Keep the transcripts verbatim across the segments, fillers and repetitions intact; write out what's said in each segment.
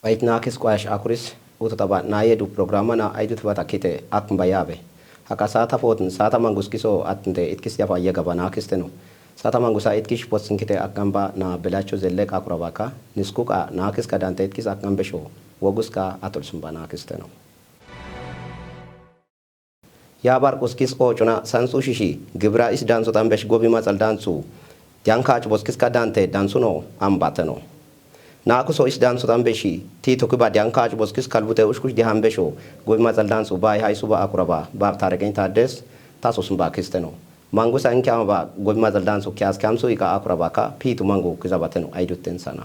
Bayit naakis kwash akuris, utu taba na yedu programa na aidut bata kite akmba yabe. Haka saata fotin saata mangus kiso atnte itkis yafa yegaba naakis teno. Saata mangusa itkis potsin kite akamba na belacho zellek akurabaka, niskuka naakis kadante itkis akambesho, woguska atulsumba naakis teno. Yabar kuskis ocuna sansu shishi, gibra is dansu tambesh gobi matsal dansu. Diankac boskis kadante dansu no ambateno. Nakuso is dansu tambeshi, ti tukiba diankac boskis kalbute ushkush dihambesho, gobi matsal dansu bai haisuba akuraba, bab tarekin tades, tasus mbakisteno. Mangusa inkiamba gobi matsal dansu kias kiamsu ika akuraba ka, pitu mangu kizabateno, aidutten sana.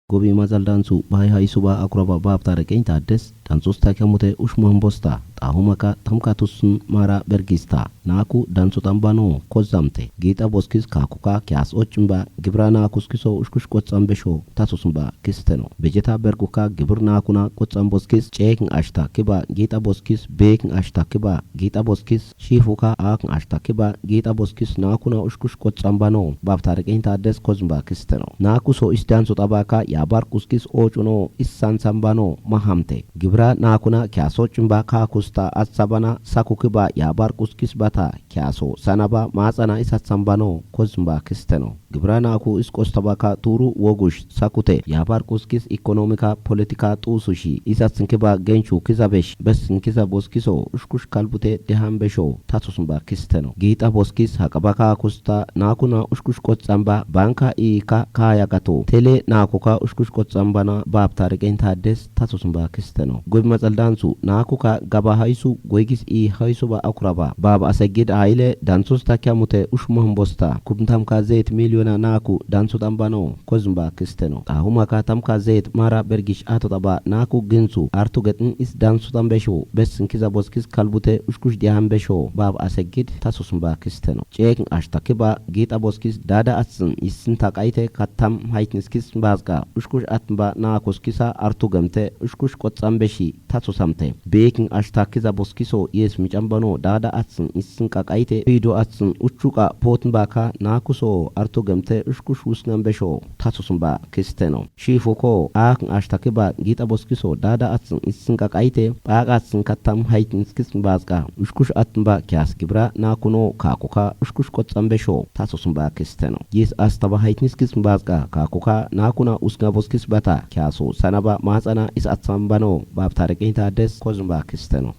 Gobi matsal dansu bai haisuba akuraba bab tarekin tades, dansu sta kiamute ushmambosta, tahumaka tamka tusun mara bergista, naku dansu tambano, kozamte, gita boskis kakuka kias ocimba, gibra nakuskiso ushkush kotsambesho, tasusumba kisteno. Bejeta berguka gibir nakuna kotsamboskis, cekin ashta kiba, gita boskis, bekin ashta kiba, gita boskis, shifuka akin ashta kiba, gita boskis, nakuna ushkush kotsambano, bab tarekin tades kozumba kisteno. Nakuso is dansu tabaka, yabar kuskis ocuno, is sansambano, mahamte. Gibra nakuna kiaso cimba kakusta atsabana, saku kiba, yabar kuskis bata, kiaso sanaba, matsana is atsambano, kozumba kisteno. Gibra naku is kostabaka turu wogush, sakute, yabar kuskis ekonomika, politika tusushi, is atsinkiba gencu kizabesh, besinkiza boskiso, ushkush kalbute dehambesho, tatusumba kisteno. Gita boskis hakabaka kusta, nakuna ushkush kotsamba, banka ika kaya gato. Tele nakuka ushkush kotsambana, bab tarekin tades, tatusumba kisteno. Gobi matsal dansu, nakuka gaba haisu, goigis i haisuba akuraba. Bab asegid aile, dansu sta kiamute, ushmambosta. Kubntamka zet miliona naku, dansu tambano, kozumba kisteno. Tahumaka tamka zet mara bergish atotaba, naku ginsu, artugetin is dansu tambesho, besinkiza boskis kalbute, ushkush dihambesho, bab asegid, tasusumba kisteno. Cekin ashta kiba, gita boskis, dada atsin, isin takaite, katam haitniskis mbazga, ushkush atmba, nakuskisa, artugemte, ushkush kotsambeshi, tatusamte. Bekin ashta kiza boskiso, yes micambano, dada atsin, isin kakaite, pido atsin, uchuka, potnbaka, nakuso, artugemte, ushkush usngambesho, tatusumba kisteno. Shifuko, akin ashta kiba, gita boskiso, dada atsin, isin kakaite, baka atsin katam haitniskis mbazga, ushkush atmba, kias gibra, nakuno, kakuka, ushkush kotsambesho, tasusumba kisteno. Yes astaba haitniskis mbazga, kakuka, nakuna usnga boskis bata, kiaso sanaba, matsana, is atsambano, bab tarekin tades, kozumba kisteno.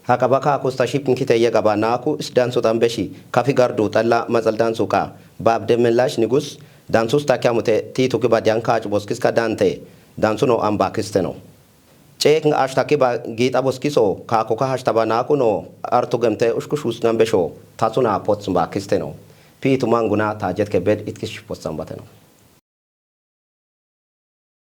Hakabaka kusta shipin kite yegaba naku is dansu tambeshi, kafi gardu talla matsal dansu ka, bab demelash nigus, dansu sta kiamute, ti tukiba diankac boskis kadante, dansu no amba kisteno. Cekin ashta kiba gita boskiso, kakuka hashtaba nakuno, artugemte ushkush usngambesho, tatsuna potsumba kisteno. Pitu manguna tajet kebed itkis potsambateno.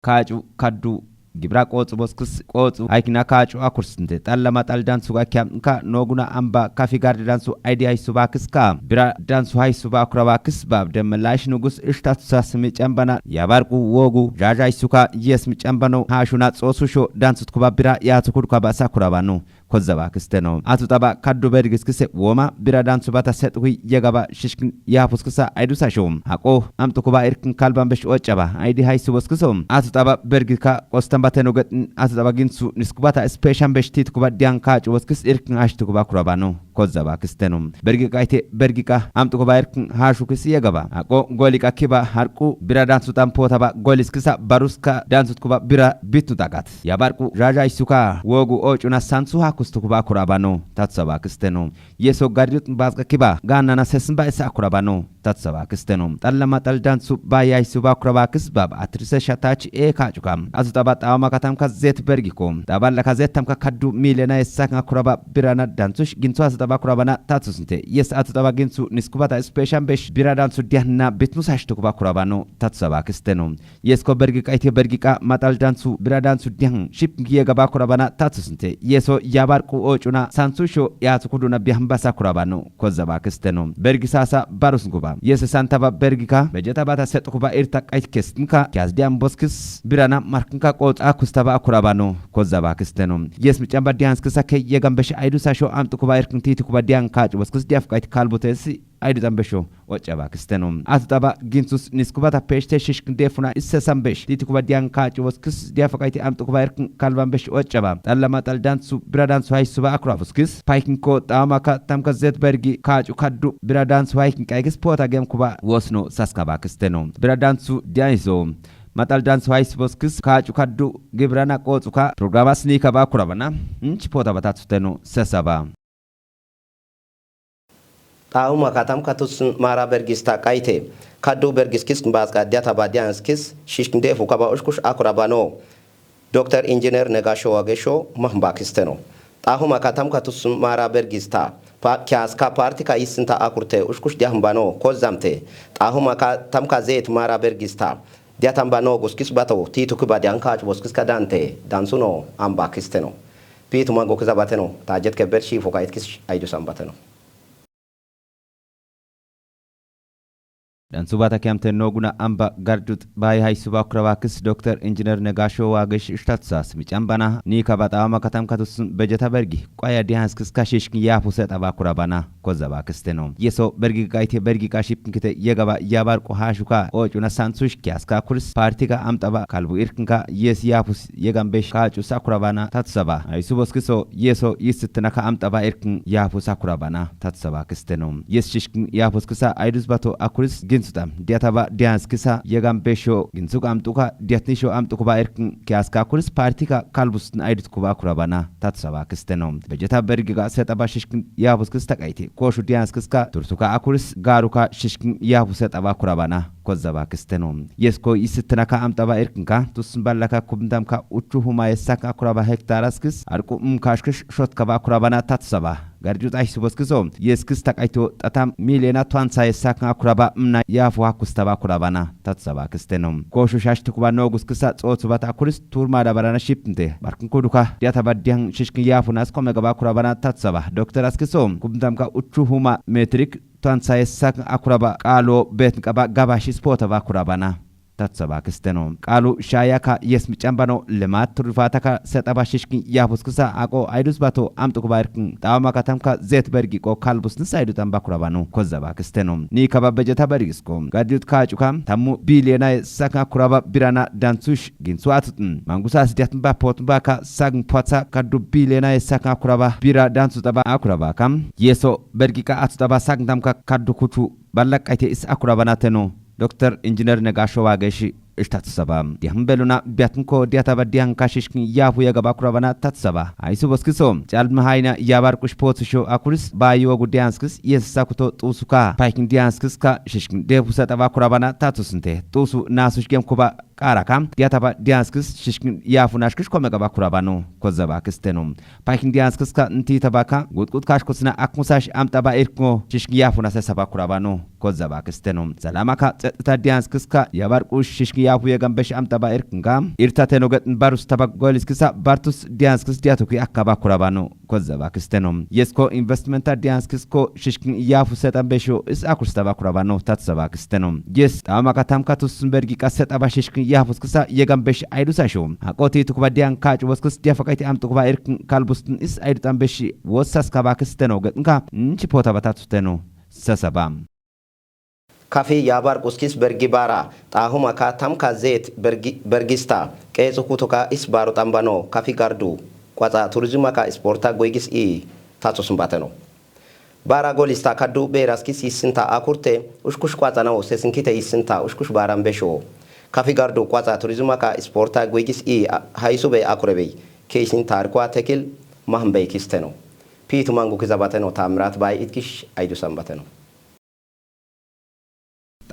Kacu, kaddu, gibra kotsu boskis kotsu, aikina kacu akursinte, talla matsal dansu ka kiam nka, noguna amba, kafi gardi dansu, aidi haisuba kiska, bira dansu haisuba akuraba kisba, demelash nugus ishta tusa simi cambana, yabarku wogu, jaja isuka, yes mi cambano, hashuna tsosusho, dansu tukuba bira, yatukuduka basa kurabano. Kozaba kisteno. Atu taba kaddu bergis kise woma bira dansu bata set hui yegaba shishkin ya puskisa aidu sasho. Hako, am tukuba irkin kalban besh ocaba, aidi haisi boskiso. Atu taba bergika kostan bateno get, atu taba ginsu niskubata special besh ti tukuba dianka cuboskis irkin ash tukuba kurabano. Kozaba kisteno. Bergika ite, bergika, am tukuba irkin hashu kisi yegaba. Hako, golika kiba harku bira dansu tampotaba goliskisa baruska dansu tukuba bira bitnu takat. Yabarku jaja isuka wogu ocuna sansu hakus tukuba kurabano, tatsaba kisteno. Yeso garidut mbazga kiba ganana sesmba isa kurabano, tatsaba kisteno. Talla matal dansu ba ya isuba kuraba kisbab atrise shatachi e kacuka. Asu taba tawa makatamka zet bergiko. Taballa ka zet tamka kaddu milena isa kuraba birana dansu sh-, ginsu asu taba kurabana tatsusinte. Yes atu taba ginsu niskubata special besh bira dansu dianna bitmus hash tukuba kurabano, tatsaba kisteno. Yesko bergika ite bergika matal dansu bira dansu diang ship ngiye gaba kurabana tatsusinte. Yeso yabarku ocuna sansu sho yatu kuduna biambasa kurabano, kozaba kisteno. Bergi sasa barus nguba. Yese santaba bergika bejeta bata setukuba irta kait kestinka kias diam boskis birana markinka kot akustaba kurabano, kozaba kisteno. Yes mi camba dianskisa ke yegambesh aidu sasho am tukuba irkin Iti kuba diang kacu boskis diafu kaiti kalbutes aidu tambesho oca ba kisteno. Atu taba gintus nis kuba ta peshte shishkin defuna isse sambesh. Iti kuba diang kacu boskis diafu kaiti amtu kuba irkin kalbambesh oca ba. Tallama tal dansu bira dansu haisuba akura boskis. Paikin ko tamaka tamka zetbergi kacu kaddu bira dansu haikin kaikis pota gem kuba wosno saska ba kisteno. Bira dansu dianiso. Matal dansu haisuba boskis kacu kaddu gibra na kotsuka programas ni kaba kurabana. Nchi pota batatu teno sesaba. Tauma katam katusun mara bergista kaite. Kaddu bergiskis mbaska diata ba dianskis shishkin defu kaba ushkush akurabano. Doktor Injiner Negasho Wagesho mahmba kisteno. Tahuma ka tamka tusun mara bergista. Pa kiaska parti ka isinta akurte ushkush diahmbano kozamte. Tahuma ka tamka zet mara bergista. Diatambano guskis bato titu kiba dianka boskis ka dante dansuno amba kisteno. Pitu mango kiza bateno ta jet ke bershi foka itkis aidu sambateno. Dan subata kiamten noguna amba gardut bayi haisuba kura wakis Doktor Injiner Negasho Wagesh ishtatsas micambana ni kabata wama katam katusun bejeta bergi kwaya dihanskis kashishkin yapu seta ba kura bana koza ba kisteno. Yeso bergi kaite bergi kashipkin kite yegaba yabar ko hashuka o cuna sansush kiaska kuris partika amtaba kalbu irkinka yes yapus yegambesh kacu sakura bana tatsaba. Aisuboskiso yeso yisitinaka amtaba irkin yapu sakura bana tatsaba kisteno. Yes shishkin yapus kisa aidus bato akuris ginsutam diataba dians kisa yegam besho ginsuk amtuka diatnisho amtukuba irkin kiaska kuris partika kalbus aidus kuba kurabana tatsaba kisteno. Bejeta bergiga setaba shishkin yapus kista kaiti koshu dians kiska tursuka akuris garuka shishkin yapu setaba kurabana kozaba kisteno. Yesko isitinaka amtaba irkinka tusun ballaka kubndamka uchu huma yesaka kuraba hektaras kis arku mkashkish shotkaba kurabana tatsaba. Garju tashi boskiso yeskis takaito tatam milena twansa yesaka kuraba mna yafu hakustaba kurabana tatsaba kisteno. Koshu shash tukuba nogus kisa tsotsu bata kuris turma da barana shipnte barkin kuduka diataba diang shishkin yafu nas komegaba kurabana tatsaba. Doktor askiso kubndamka uchu huma metrik twansa yesaka akuraba kalo betn kaba gaba shispota ba kurabana tatsaba kisteno. Kalu shayaka yes micambano lemat turfataka setaba shishkin yapus kisa ako aidus bato amtukuba irkin tawama katamka zet bergi ko kalbus nisa aidu tamba kurabano kozaba kisteno. Ni kaba bejeta bergisko gadiut kacuka tamu bilena saka kuraba birana dansush ginsu atutn mangusa sidiatn ba potn baka sagn potsa kadu bilena saka kuraba bira dansu taba akuraba kam yeso bergi ka atutaba sagn tamka kadu kutu ballakaite is akuraba nateno. Doktor Injiner Negasho Wageshi ishtatsaba. Diahmbeluna biatnko diataba dianka shishkin yapu yagaba kurabana tatsaba. Aisuboskiso chalmhaina yabar kush potsusho akuris bayi wagu dianskis yes sakuto tusuka paikin dianskis ka shishkin depusa taba kurabana tatusnte tusu nasushkem kuba karaka diataba dianskis shishkin yapu nashkish komegaba kurabano kozaba kisteno. Paikin dianskis ka nti tabaka gutkut kashkusna akmusash amtaba irkngo shishkin yapu nasesaba kurabano kozaba kisteno. Salama ka tseta dianskis ka yabar kush shishkin yapu yegambesh amtaba irknga irtateno getn barus taba golis kisa bartus dianskis diatuki akaba kurabano kozaba kisteno. Yesko investmenta dianskis ko shishkin yapu setambesho is akurstaba kurabano tatsaba kisteno. Yes tawama katam katusun bergi ka setaba shishkin yapu kisa yegambesh aidusasho akoti tukuba dianka cuboskis diafakaiti amtukuba irkin kalbustin is aidutambeshi wosaskaba kisteno getnka nchipota batatuteno. Sasaba. Kafi yabar kuskis bergi bara tahuma ka tamka zet bergi bergista ketsu kutuka is baru tambano kafi gardu kwatsa turizima ka isporta goigis i tatsosumbateno. Bara golista kaddu beraskis isinta akurte ushkush kwatsa nao sesinkite isinta ushkush bara mbesho. Kafi gardu kwatsa turizima ka isporta goigis i haisube akurebei keisin tarikwa tekil mahmbei kisteno. Pitu mangu kizabateno tamirat bai itkish aidusambateno.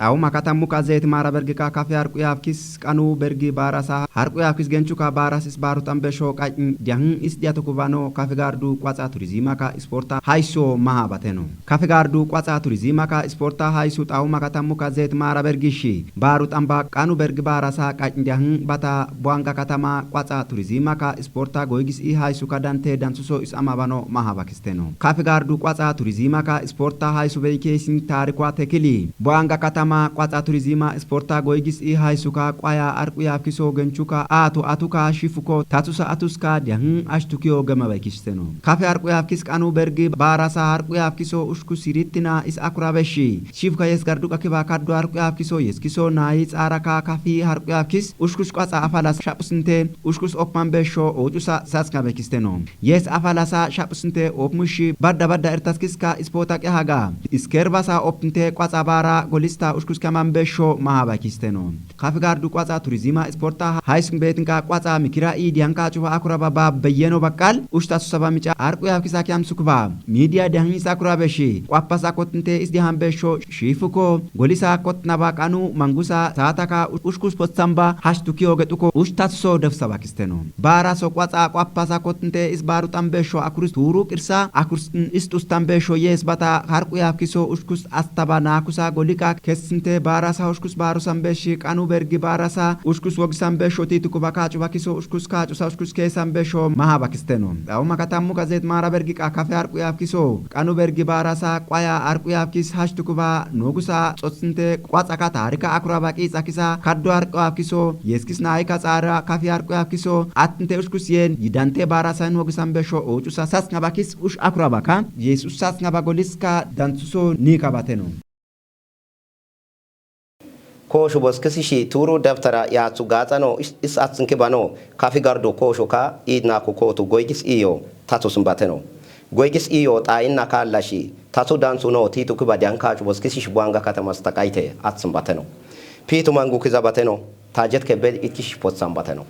Tau makatam muka zeti mara bergi ka kafi harku yafkis kanu bergi barasa harku yafkis gencu ka barasis baru tambesho ka diahn is diatukubano kafi gardu kwatsa turizima ka isporta haiso mahabateno. Kafi gardu kwatsa turizima ka isporta haiso tau makatam muka zeti mara bergi shi baru tamba kanu bergi barasa ka diahn bata bwanga katama kwatsa turizima ka isporta goigis i haiso ka dante dansuso is amabano mahabakis teno. Kafi gardu kwatsa turizima ka isporta haisu beike sin tarikwa tekili bwanga katama Ma kwatsa turizima isporta goigis i haisuka kwaya arku yafkiso genchuka atu atuka shifuko tatusa atuska diahin ashtukiyo gema baikisteno. Kafi arku yafkis kanu bergi barasa arku yafkiso ushku siritina is akurabeshi. Shifuka yes garduka kiba kaddo arku yafkiso yes kiso na i tsaraka kafi arku yafkis ushkush kwatsa afalas shapusinte ushkus opman besho ochusa saska baikisteno. Yes afalasa shapusinte opmushi badda badda irtaskiska ispota kehaga. Iskerbasa optinte kwatsa bara golista ushkus kaman besho maha baikisteno. Kafi gardu kwatsa turizima isporta haisung betinka kwatsa mikira i dianka chuba akuraba ba beyeno bakal ushta susaba mica arku yafkisa kiam sukuba. Midia diahin is akurabeshi kwapasa kotinte is diahan besho shifuko golisa kotnaba kanu mangusa sataka ushkus potsamba hashtukiyo getuko ushta suso defsaba kisteno. Bara so kwatsa kwapasa kotinte is baru tambesho akurus turu kirsa akurus istus tambesho yes bata harku yafkiso ushkus astaba nakusa golika kesinte barasa ushkus baru sambeshi kanu bergi barasa ushkus wogi sambesho tituku bakacu bakiso ushkus kacu sa ushkus ke sambesho maha bakisteno. Au makatamu gazet mara bergi ka kafe harku yafkiso kanu bergi barasa kwaya arku yafkis hashtukuba nogusa tsotsinte kwatsa ka tarika akuraba kitsakisa kaddo arku yafkiso yeskis na ika tsara kafi arku yafkiso atinte ushkus yen yidante barasa nogusa mbesho ochusa sasnga bakis ush akuraba ka yes ush sasnga bagoliska dansuso ni kabateno. Koshu boskisi shi turu daftara yatsu gatsano is, is atsinki bano kafi gardu koshu ka idna ku kotu goigis iyo tatus mbateno. Goigis iyo ta inna ka lashi tatu dansu no titu kiba dianka chu boskisi shi bwanga katamas takaite atsin bateno. Pitu mangu kiza bateno tajet ke bel itkishi potsan bateno.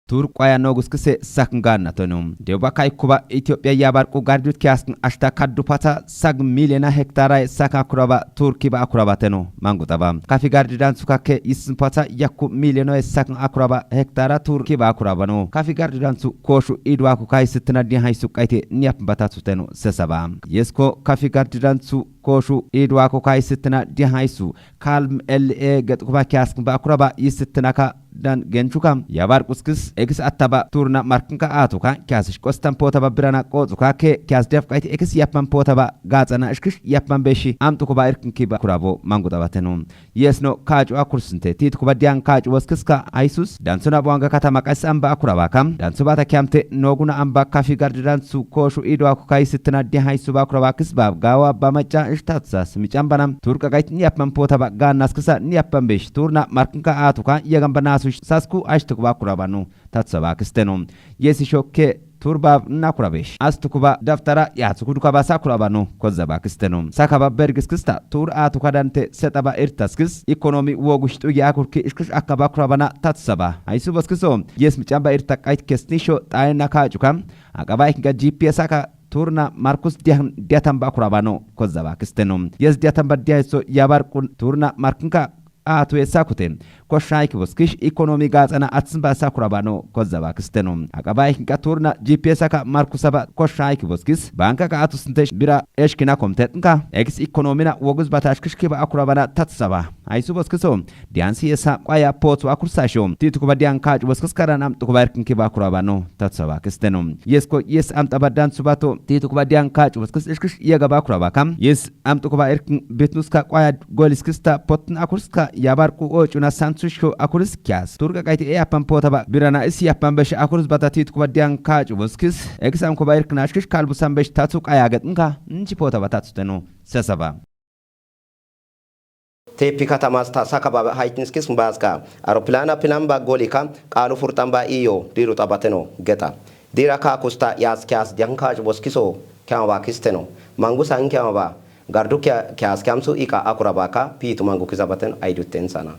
Tur kwaya nogus kise sak nganna tonu. Deba kai kuba Ethiopia yabar ku gardut kiask ashta kaddu pata sak miliona hektara sak akuraba tur kiba akuraba tenu. Mangu taba. Kafi gardi dansu kake isin pata yaku miliona sak akuraba hektara tur kiba akuraba no. Kafi gardi dansu koshu idwa ku kai sitina di haisu kaite niap bata tutenu sesaba. Yesko kafi gardi dansu koshu idwa ku kai sitina di haisu. Kalm L A get kuba kiask ba akuraba isitina ka dan genchuka yabar kuskis ekis ataba turna markinka atuka kias shkostan potaba birana kotuka ke kias def kaiti ekis yapman potaba gatsana shkish yapman beshi amtukuba irkin kiba kurabo mangu taba tenu. Yes no kacu akursinte titukuba dian kacu waskiska aisus dan suna buanga katama kas amba akuraba kam dan subata kiamte noguna amba kafi gardi dan su koshu ido aku kai sitina di haisu ba akuraba kisba gawa ba maca ishtatsa simi cambana turka gait ni apman potaba ga naskisa ni apman besh turna markinka atuka yagamba nasu sasku ashtukuba akuraba nu tatsa ba kistenu. Yesi shokke turba na kurabesh astukuba daftara yatsukuduka ba sakuraba nu kozza ba kistenu sakaba bergis kista tur atuka dante setaba irtaskis ekonomi wogushtu yakurki ishkish akaba kurabana tatsaba aisu baskiso. Yes mi camba irta kait kesnisho taina kacuka akaba ikinga G P S aka turna markus diatan ba kurabano kozza ba kistenu. Yes diatan ba diaiso yabar kun turna markinka atu esakute ko shaiki boskish ekonomi gatsana atsimba sakurabano kozza ba kistenu akaba ikinga turna G P S aka markusaba ko shaiki boskis banka ka atu sintesh bira eshkina komtetnka ekis ekonomina wogus batashkish kiba akurabana tatsaba. Aisu boskiso diansi yesa kwaya potu akursasho titukuba dianka boskis karana tukuba irkin kiba akurabano tatsaba kistenu. Yes ko yes am tabadan subato titukuba dianka boskis ishkish yagaba akuraba kam yes am tukuba irkin bitnuska kwaya goliskista potn akurska yabar ku ocuna sansushko akuriskias turka kaiti e apan potaba birana isi apan besh akuris bata titukuba dianka boskis ekis am kuba irkin ashkish kalbu sambesh tatu kaya gatnka nchi potaba tatu tenu. Sesaba. Tepi katamas ta sakaba haitniskis mbaska aeroplana pilan ba golika kalu furtan ba iyo diru tabateno geta dira ka kusta yas kias dianka boskiso kiama ba kisteno mangu san kiama ba gardu kias kiamsu ika akuraba ka pitu mangu kizabaten aiduten sana.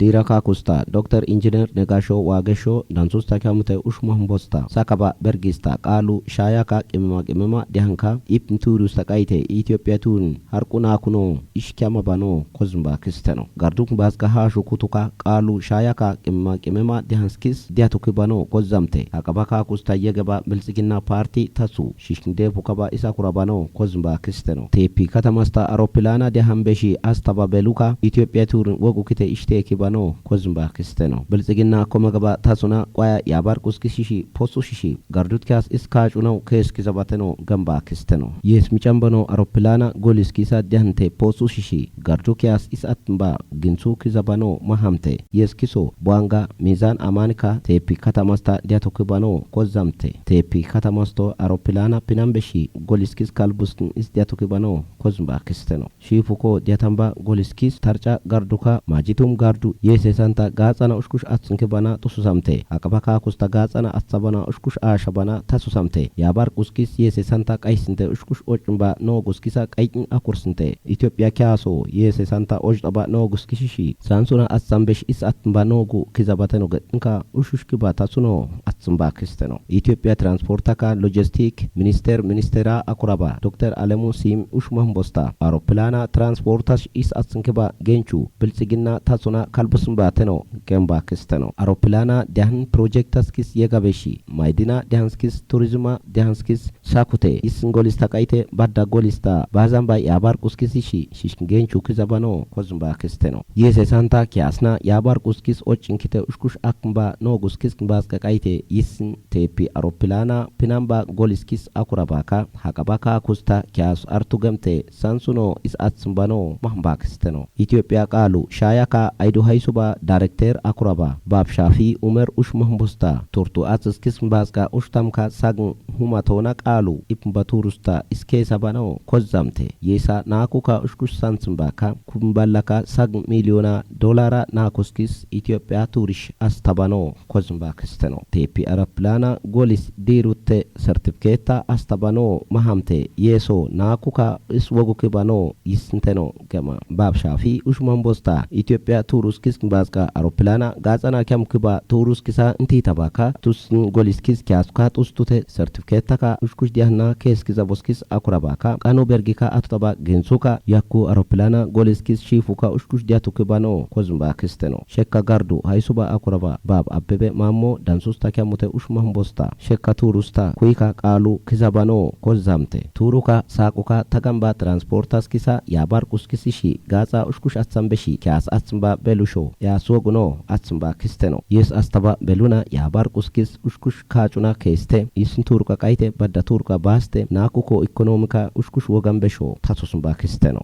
Dira ka kusta Doctor Engineer Negasho Wagesho dan susta kiamute ushma humbosta sakaba bergista kalu shaya ka kimema kimema dihanka ipn turu sakaite Ethiopia tun harkuna kuno ish kiama bano kozumba kisteno garduk baska hashu kutuka kalu shaya ka kimema kimema dihanskis diatuki bano kozamte akaba ka kusta yegeba milsikina parti tasu shishinde bukaba isa kurabano kozumba kisteno tepi katamasta aeroplana dihan beshi astaba beluka Ethiopia tun wogu kite ishteki bano. no kozin ba kisteno. Biltsigina koma gaba tasuna kwaya ya bar kuski shishi posu shishi gardut kias is kacu no kes kizabate no gamba kisteno. Yes mi camba no aropilana golis kisa diante posu shishi gardu kias is atmba ginsu kizaba no mahamte. Yes kiso bwanga mizan amanika tepi katamasta diato kibano kozamte. Tepi katamasto aropilana pinambeshi golis kis kalbuskin is diato kibano kozin ba kisteno. Shifu ko diatamba goliskis tarca gardu ka majitum gardu yese santa gatsana ushkush atsinke bana tususamte. Akaba ka kusta gatsana atsabana ushkush ashabana tasusamte. Yabar kuskis yese santa kaisinte ushkush ocumba no guskisa kaikin akursinte. Ethiopia kiaso yese santa ojtaba no guskishishi sansuna atsambesh is atmba no gu kizabate no gatnka ushush kiba tasuno atsimba kisteno. Ethiopia transportaka logistic minister ministera akuraba Dr Alemu Sim ushmahmbosta aropilana transportash is atsinkiba gencu biltsigina tasuna kalbusmba teno kemba kisteno. Aropilana diahan projectas kis yegabeshi maidina diahanskis turizma diahanskis sakute is ngolista kaite badda golista bazamba yabar kuskisishi shishkin gencu kizabano kozumba kisteno. Yese santa kiasna yabar kuskis ocinkite ushkush akmba no guskis kmbaska kaite yisin tepi aropilana pinamba goliskis akurabaka hakabaka kusta kias artugemte sansuno is atsumbano mahmbakisteno. Ethiopia kalu shayaka aidu haisuba director akuraba bab shafi umer ush mahmbusta turtu atsiskis kmbaska ushtamka sagn humatona kalu ipmba turusta iskesabano kozzamte yesa nakuka ushkush sansumbaka kumballaka sagn miliona dolara nakuskis Ethiopia turish astabano kozumba kisteno. Tepi araplana golis dirutte sertifiketa astabano mahamte yeso nakuka iswogukibano yisinteno gema bab shafi ushmambosta Ethiopia turus kis kmbaska aroplana gatsana kyam kiba turus kisa ntitabaka tus golis kis kyasuka tus tute sertifiketa ka ushkush diahna kes kiza boskis akurabaka kanu bergika atutaba gensuka yaku aroplana golis kis shifuka ushkush diatu kibano kozumba kisteno. Shekka gardu haisuba akuraba bab abebe mammo dansusta kyamute ushmahmbosta shekka turusta kuika kalu kizabano kozamte turuka sakuka tagamba transportas kisa yabar kuskisishi gatsa ushkush atsambeshi kyas atsmba belusho yasuoguno atsmba kisteno. Yes astaba beluna yabar kuskis ushkush kacuna keste isin turuka kaite badda turuka baste nakuko ekonomika ushkush wogambesho tasusumba kisteno.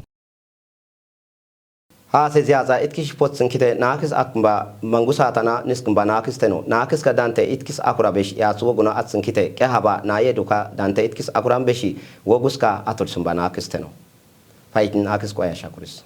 Hase ziyaza itkish potsinkite nakis akmba mangusatana niskmba nakisteno nakis kadante itkis akurabesh yasuoguno atsinkite kehaba nayeduka dante itkis akurambeshi woguska atulsumba nakisteno. Faitin akis kwaya shakuris.